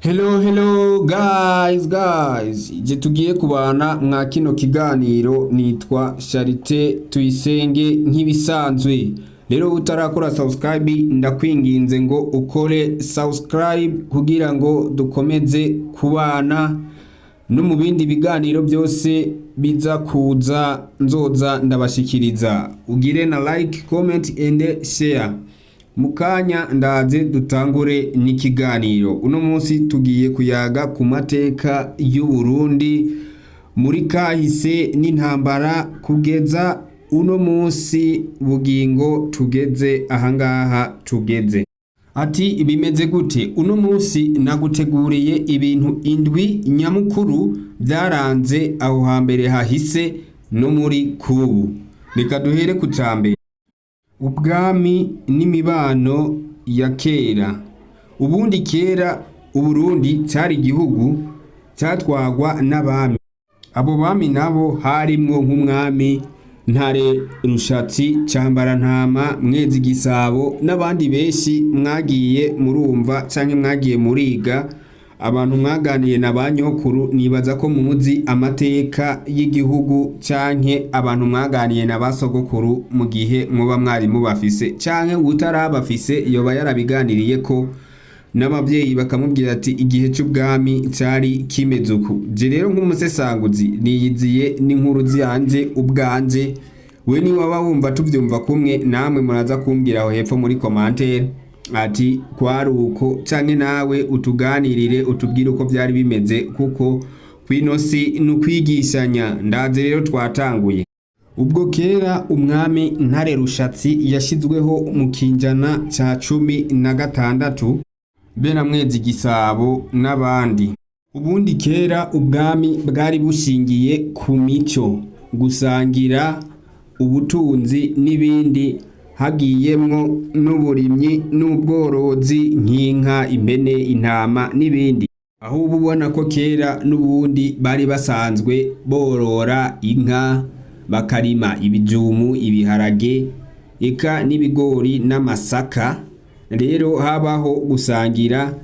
Hello, hello guys, guys, je tugiye kubana mwa kino kiganiro nitwa Charite Tuyisenge nk'ibisanzwe. Rero utarakora subscribe, ndakwinginze ngo ukore subscribe kugira ngo dukomeze kubana no mu bindi biganiro byose biza kuza nzoza ndabashikiriza. Ugire na like, comment and share. Mukanya ndaze dutangure n'ikiganiro. Uno munsi tugiye kuyaga ku mateka y'u Burundi muri kahise n'intambara kugeza uno munsi, bugingo tugeze ahangaha tugeze. Ati bimeze gute? Uno munsi naguteguriye ibintu indwi nyamukuru byaranze aho hambere hahise no muri kubu. Reka duhere ku cambere: ubwami n'imibano ya kera. Ubundi kera Uburundi cari igihugu catwagwa n'abami. Abo bami nabo harimwo nk'umwami Ntare Rushatsi, Cambarantama, Mwezi Gisabo n'abandi benshi mwagiye murumva canke mwagiye muriga. Abantu mwaganiye na ba nyokuru, nibaza ko muzi amateka y'igihugu, canke abantu mwaganiye na ba sogokuru mu gihe muba mwari mubafise, canke utarabafise yoba yarabiganiriye ko n'abavyeyi bakamubwira ati igihe c'ubwami cari kimeze uku. Je rero nk'umusesanguzi niyiziye n'inkuru ziyanje ubwanje. We ni waba wumva tuvyumva kumwe, namwe muraza kumbwira aho hepfo muri commentaire ati kwari uko, canke nawe utuganirire utubwire uko vyari bimeze, kuko kwino si ni ukwigishanya. Ndaze rero twatanguye. Ubwo kera umwami Ntare Rushatsi yashizweho mu kinjana ca 16 be na Mwezi Gisabo n'abandi. Ubundi kera ubwami bwari bushingiye ku mico, gusangira ubutunzi n'ibindi, hagiyemwo n'uburimyi n'ubworozi nk'inka, impene, intama n'ibindi. Aho uba ubona ko kera n'ubundi bari basanzwe borora inka, bakarima ibijumu, ibiharage, eka n'ibigori n'amasaka. Rero habaho gusangira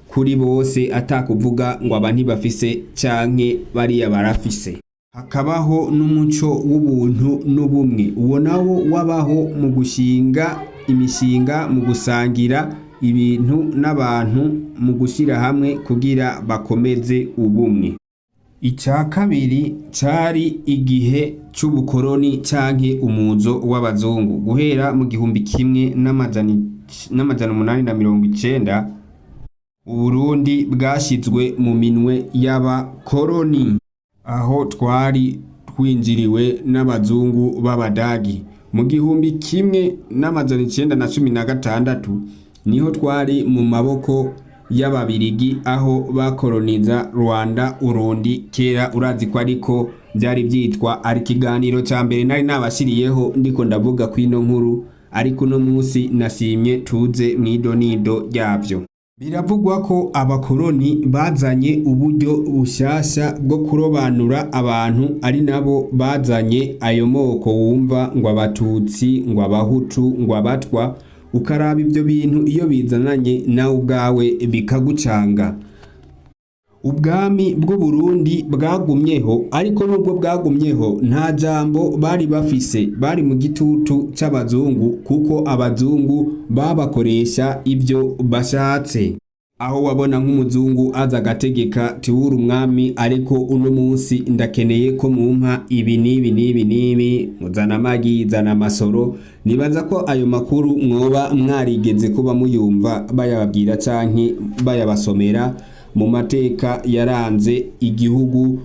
kuri bose, atakuvuga ngo aba ntibafise canke bariya barafise. Hakabaho n'umuco w'ubuntu n'ubumwe. Uwo nawo wabaho mu gushinga imishinga, mu gusangira ibintu n'abantu, mu gushyira hamwe kugira bakomeze ubumwe. Ica kabiri cari igihe c'ubukoroni canke umuzo w'abazungu. Guhera mu 1890, Uburundi bwashizwe mu minwe y'abakoroni, aho twari twinjiriwe n'abazungu b'Abadagi. Mu 1916 niho twari mu maboko y'Ababirigi, aho bakoroniza Rwanda Urundi kera. Urazi ko ariko vyari vyitwa. Ari ikiganiro ca mbere nari nabashiriyeho ndiko ndavuga kw'ino nkuru, ariko uno musi nashimye tuze mw'idonido ryavyo. Biravugwa ko abakoroni bazanye uburyo bushasha bwo kurobanura abantu, ari nabo bazanye ayo moko wumva ngo Abatutsi, ngo Abahutu, ngo Abatwa. Ukaraba ivyo bintu iyo bizananye, nawe ubwawe bikagucanga. Ubwami bw'Uburundi bwagumyeho, ariko nubwo bwagumyeho nta jambo bari bafise. Bari mu gitutu c'abazungu, kuko abazungu babakoresha ivyo bashatse. Aho wabona nk'umuzungu aza agategeka tiwuri umwami, ariko uno munsi ndakeneye ko mumpa ibi n'ibi n'ibi n'ibi, muzana amagi, zana amasoro. Nibaza ko ayo makuru mwoba mwarigeze kuba muyumva bayababwira canke bayabasomera mu mateka yaranze igihugu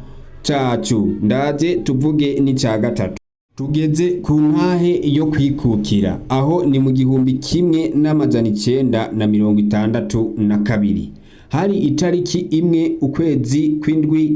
cacu. Ndaje tuvuge n'ica gatatu. Tugeze ku ntahe yo kwikukira. Aho ni mu 1962, hari itariki 1 ukwezi kw'indwi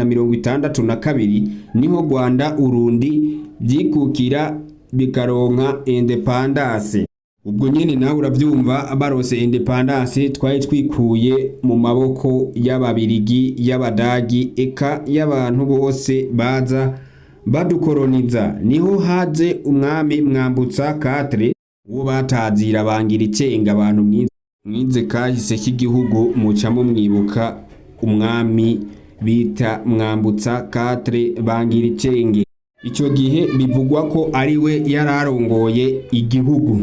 1962, niho Rwanda Urundi vyikukira bikaronka indépendance. Ubwo nyene nawe uravyumva, barose indépendance twari twikuye mu maboko y'Ababirigi, y'Abadagi, eka y'abantu bose baza badukoroniza. Niho haje umwami Mwambutsa quatre, uwo batazira bangira icenga abantu mwiza. Mwize kahise k'igihugu muca mumwibuka umwami bita Mwambutsa Katre Bangiricenge. Ico gihe bivugwa ko ari we yararongoye igihugu.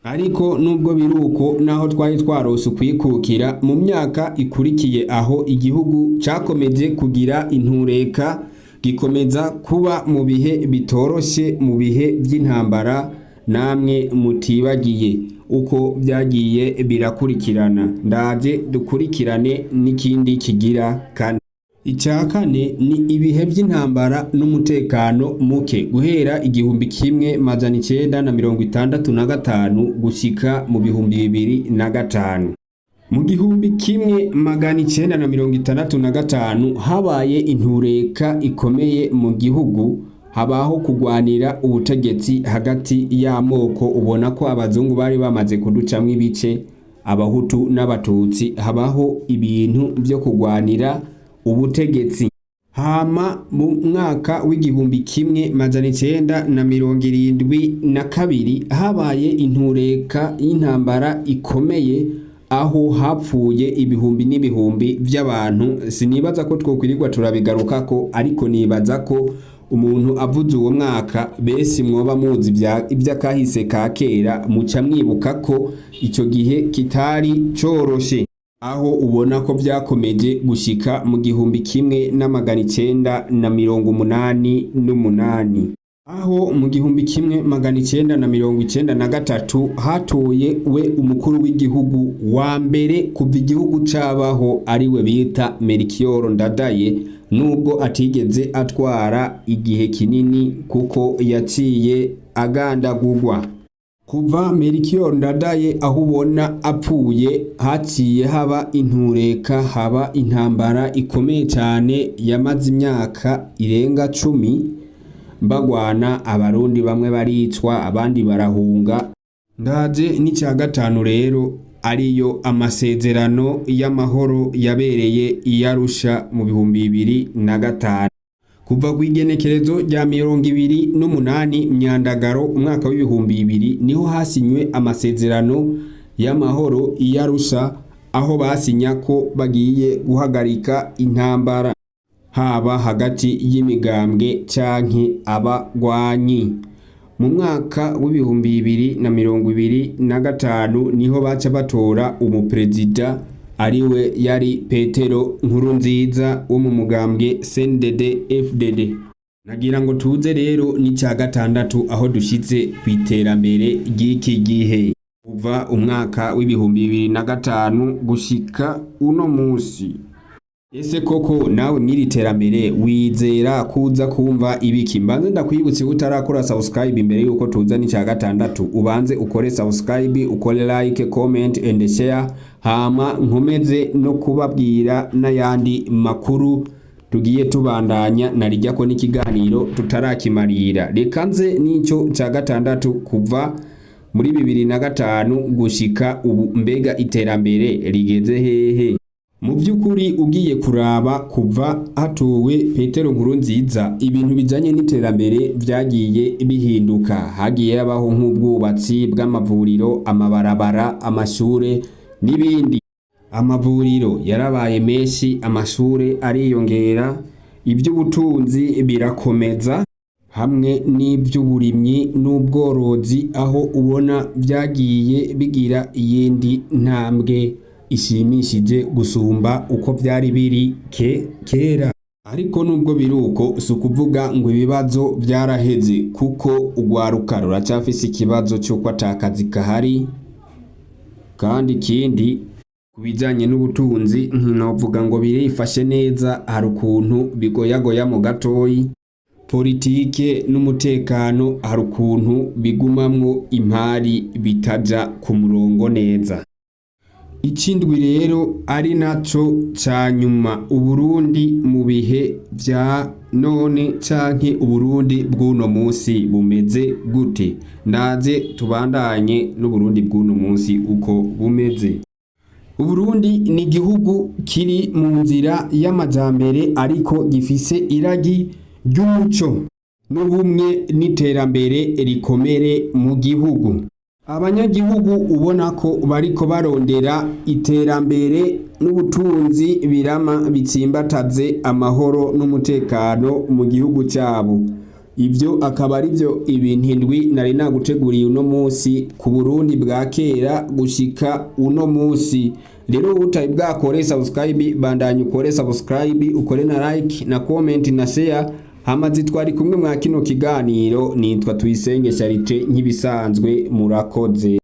Ariko nubwo biruko, naho twari twarose ukwikukira, mu myaka ikurikiye aho igihugu cakomeje kugira intureka, gikomeza kuba mu bihe bitoroshe, mu bihe vy'intambara namwe mutibagiye uko vyagiye birakurikirana. Ndaje dukurikirane n'ikindi kigira kane. Ica kane ni ibihe vy'intambara n'umutekano muke guhera 1965 gushika mu 2005. Mu 1965 habaye intureka ikomeye mu gihugu, habaho kugwanira ubutegetsi hagati y'amoko. Ubona ko abazungu bari bamaze kuducamwo ibice, abahutu n'abatutsi, habaho ibintu vyo kugwanira ubutegetsi. Hama mu mwaka w'1972 habaye intureka y'intambara ikomeye, aho hapfuye ibihumbi n'ibihumbi vy'abantu. Sinibaza ko twokwirirwa turabigarukako, ariko nibaza ko umuntu avuze uwo mwaka besi mwoba muzi ivy'akahise ka kera, muca mwibuka ko ico gihe kitari coroshe, aho ubona ko vyakomeje gushika mu 1988, aho mu 1993 hatoye we umukuru w'igihugu wa mbere kuva igihugu cabaho, ariwe bita Melchior Ndadaye, nubwo atigeze atwara igihe kinini kuko yaciye agandagurwa. Kuva Melchior Ndadaye aho ubona apfuye, haciye haba intureka, haba intambara ikomeye cyane yamaze imyaka irenga 10 bagwana, abarundi bamwe baricwa abandi barahunga. Ndaje n'icya gatanu rero, ariyo amasezerano y'amahoro yabereye i Arusha mu 2005. Kuva ku igenekerezo rya 28 Myandagaro umwaka w'2000 niho hasinywe amasezerano y'amahoro i Arusha, aho basinya ko bagiye guhagarika intambara haba hagati y'imigambwe canke abagwanyi. Mu mwaka w'2025 niho baca batora umuperezida, ariwe yari Petero Nkurunziza wo mu mugambwe CNDD FDD. Nagira ngo tuze rero n'icya gatandatu, aho dushitse ku iterambere ry'iki gihe kuva umwaka w'2005 gushika uno musi. Ese koko nawe mw'iri terambere wizera kuza kumva ibiki? Mbanze ndakwibutse, utarakora subscribe, imbere yuko tuza n'icya gatandatu, ubanze ukore subscribe, ukore like, comment and share, hama nkomeze no kubabwira n'ayandi makuru tugiye tubandanya narijya ko n'ikiganiro tutarakimarira. Reka nze n'icyo cya gatandatu, kuva muri 2005 gushika ubu, mbega iterambere rigeze hehe? Mu by'ukuri ugiye kuraba, kuva hatowe Petero Nkurunziza, ibintu bijanye n'iterambere vyagiye bihinduka. Hagiye habaho nk'ubwubatsi bw'amavuriro, amabarabara, amashure n'ibindi. Amavuriro yarabaye menshi, amashure ariyongera, iby'ubutunzi birakomeza, hamwe n'iby'uburimyi n'ubworozi, aho ubona vyagiye bigira iyindi ntambwe ishimishije gusumba uko vyari biri kera. Ariko nubwo biruko, si ukuvuga ngo ibibazo vyaraheze, kuko urwaruka ruracafise ikibazo c'uko ata kazi kahari. Kandi ikindi, ku bijanye n'ubutunzi, ntinovuga ngo birifashe neza, hari ukuntu bigoyagoya mu gatoyi. Politike n'umutekano, hari ukuntu bigumamwo impari, bitaja ku murongo neza. Ikindwi rero, ari naco ca nyuma, Uburundi mu bihe vya none canke Uburundi bw'uno musi bumeze gute? Ndaze tubandanye n'Uburundi bw'uno musi uko bumeze. Uburundi ni igihugu kiri mu nzira y'amajambere, ariko gifise iragi ry'umuco n'ubumwe n'iterambere rikomere mu gihugu. Abanyagihugu ubona ko bariko barondera iterambere n'ubutunzi birama bitsimbataze amahoro n'umutekano mu gihugu cyabo. Ibyo akaba ari byo ibintu indwi nari naguteguriye uno munsi ku Burundi bwa kera gushika uno munsi. Rero utari bwakore subscribe, bandanya ukore subscribe, ukore na like na comment na share. Hamaze twari kumwe mwa kino kiganiro, nitwa Tuyisenge Charite nk'ibisanzwe. Murakoze.